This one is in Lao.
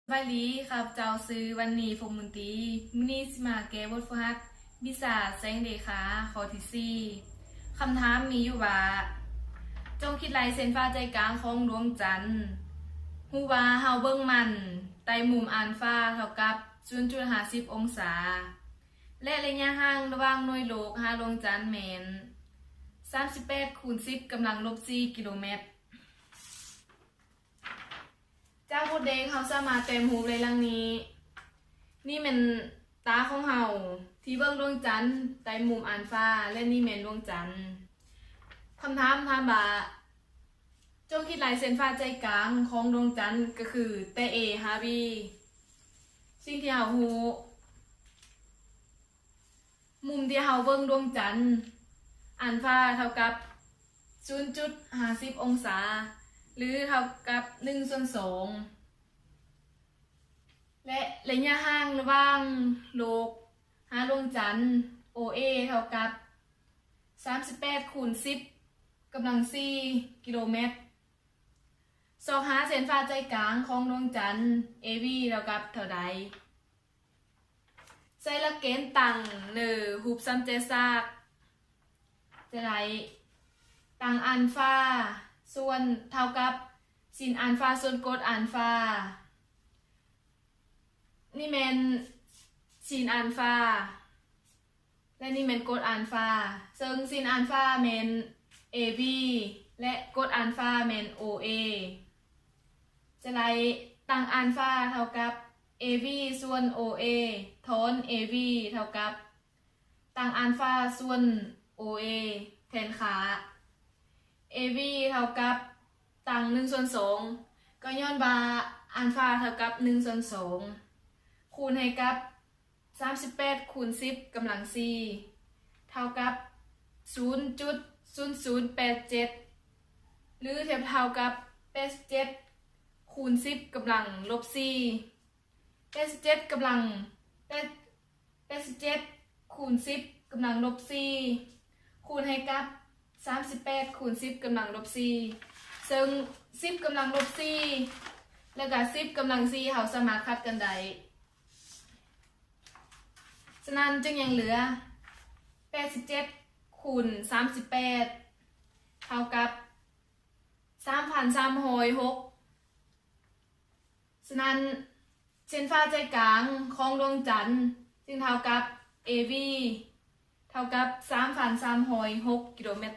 ສະບາຍດີ, ຂ້າພະເຈົ້າຊື່ ວັນນີ ພົມມົນຕີ. ມື້ນີ້ຊິມາແກ້ບົດຝຶກຫັດ ວິຊາແສງເດຂາ ຂໍ້ທີສີ່. ຄຳຖາມມີຢູ່ວ່າ ຈົ່ງຄິດໄລ່ເສັ້ນຜ່າໃຈກາງຂອງດວງຈັນ. ຮູ້ວ່າເຮົາເບິ່ງມັນໃຕ້ມຸມອານຟາເທົ່າກັບສູນຈຸດຫ້າສິບອົງສາ ແລະ ໄລຍະຫ່າງລະຫວ່າງໜ່ວຍໂລກຫາດວງຈັນແມ່ນສາມສິບແປດຄູນສິບກຳລັງລົບສີ່ກິໂລແມັດ. ຈາກບົດເດກເຮົາສາມາດແຕ້ມຮູບໄດ້ດັ່ງນີ້. ນີ້ແມ່ນຕາຂອງເຮົາທີ່ເບິ່ງດວງຈັນໃຕ້ມຸມອານຟາ ແລະ ນີ້ແມ່ນດວງຈັນ. ຄຳຖາມຖາມວ່າ ຈົ່ງຄິດໄລ່ເສັ້ນຜ່າໃຈກາງຂອງດວງຈັນ ກໍຄືແຕ່ A ຫາ B. ສິ່ງທີ່ເຮົາຮູ້ ມຸມທີ່ເຮົາເບິ່ງດວງຈັນ ອານຟາເທົ່າກັບສູນຈຸດຫ້າສິບອົງສາ ຫຼື ເທົ່າກັບໜຶ່ງສ່ວນສອງ ແລະ ໄລຍະຫ່າງລະຫວ່າງໂລກຫາດວງຈັນ ໂອເອ ເທົ່າກັບສາມສິບແປດຄູນສິບກຳລັງສີ່ກິໂລແມັດ. ຊອກຫາເສັ້ນຜ່າໃຈກາງຂອງດວງຈັນ ເອ ບີ ເທົ່າກັບເທົ່າໃດ? ໃສ່ຫຼັກເກນຕັ້ງເນີຮູບສາມແຈສາກ ຈະໄດ້ຕັ້ງອານຟາສ່ວນເທົ່າກັບ ຊິນອານຟາສ່ວນກົດອານຟາ. ນີ້ແມ່ນຊິນອານຟາ ແລະ ນີ້ແມ່ນກົດອານຟາ, ເຊິ່ງຊິນອານຟາແມ່ນ ເອ ບີ ແລະ ກົດອານຟາແມ່ນ ໂອເອ. ຈະໄດ້ຕັ້ງອານຟາເທົ່າກັບ ເອ ບີ ສ່ວນ ໂອເອ ຖອນ ເອ ບີ ເທົ່າກັບ ຕັ້ງອານຟາສ່ວນ ໂອເອ ແທນຄ່າ ເອ ບີ ເທົ່າກັບຕັ້ງໜຶ່ງສ່ວນສອງ ກໍຍ້ອນວ່າອານຟາເທົ່າກັບໜຶ່ງສ່ວນສອງ ຄູນໃຫ້ກັບສາມສິບແປດຄູນສິບກຳລັງສີ່ ເທົ່າກັບສູນຈຸດສູນສູນແປດເຈັດ ຫຼື ທຽບເທົ່າກັບແປດສິບເຈັດຄູນສິບກຳລັງລົບສີ່ ແປດສິບເຈັດກຳລັງ ແປດ ແປດສິບເຈັດຄູນສິບກຳລັງລົບສີ່ ຄູນໃຫ້ກັບສາມສິບແປດຄູນສິບກຳລັງລົບສີ່ ເຊິ່ງສິບກຳລັງລົບສີ່ ແລ້ວກະສິບກຳລັງສີ່ ເຮົາສາມາດຂັດກັນໄດ້. ສະນັ້ນຈຶ່ງຍັງເຫຼືອແປດສິບເຈັດຄູນສາມສິບແປດ ເທົ່າກັບສາມພັນສາມຮ້ອຍຫົກ. ສະນັ້ນ ເສັ້ນຜ່າໃຈກາງຂອງດວງຈັນຈຶ່ງເທົ່າກັບ ເອ ບີ ເທົ່າກັບສາມພັນສາມຮ້ອຍຫົກກິໂລແມັດ